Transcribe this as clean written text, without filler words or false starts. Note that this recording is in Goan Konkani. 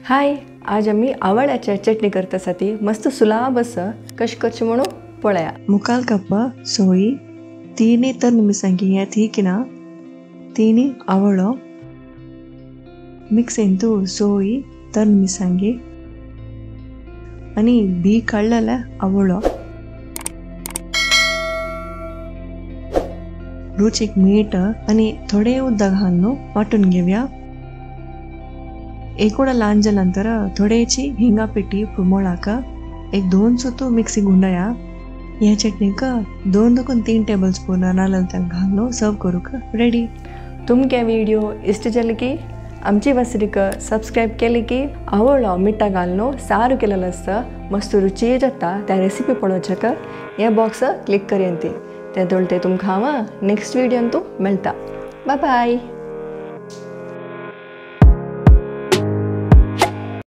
हाय, आज आमी आवळ्याच्या चटणी करता ती मस्त सुलाब आसा, कशें करचें म्हणून पळया। मुखाल कप सोय, 3 तर मिरसांगी ह्या थिकिना, 3 आवळो मिक्सेंतू सोय तर मिरसांगी आनी बी काडलेले आवळो, रुचीक मीठ आनी थोडे उदक घालून वांटून घेवया। एकोडा लांजा नंतर थोडेची हिंगा पिठी पुमोळाक एक 2 सुतू मिक्सी गुंडया। ह्या चटणीक 2 to 3 table spoon नारळ तेल घालून सर्व करूक रेडी। तुमके व्हिडिओ इष्ट जाले की आमची वसरीक सबस्क्राईब केली की आवळो मिठा घालून सारू केलेलो आसता, मस्त रुची जाता। त्या रेसिपी पळोवच्याक हे बॉक्स क्लिक करया ती ते तुमकां हांव नेक्स्ट व्हिडियोन तूं मेळटा। Bye bye.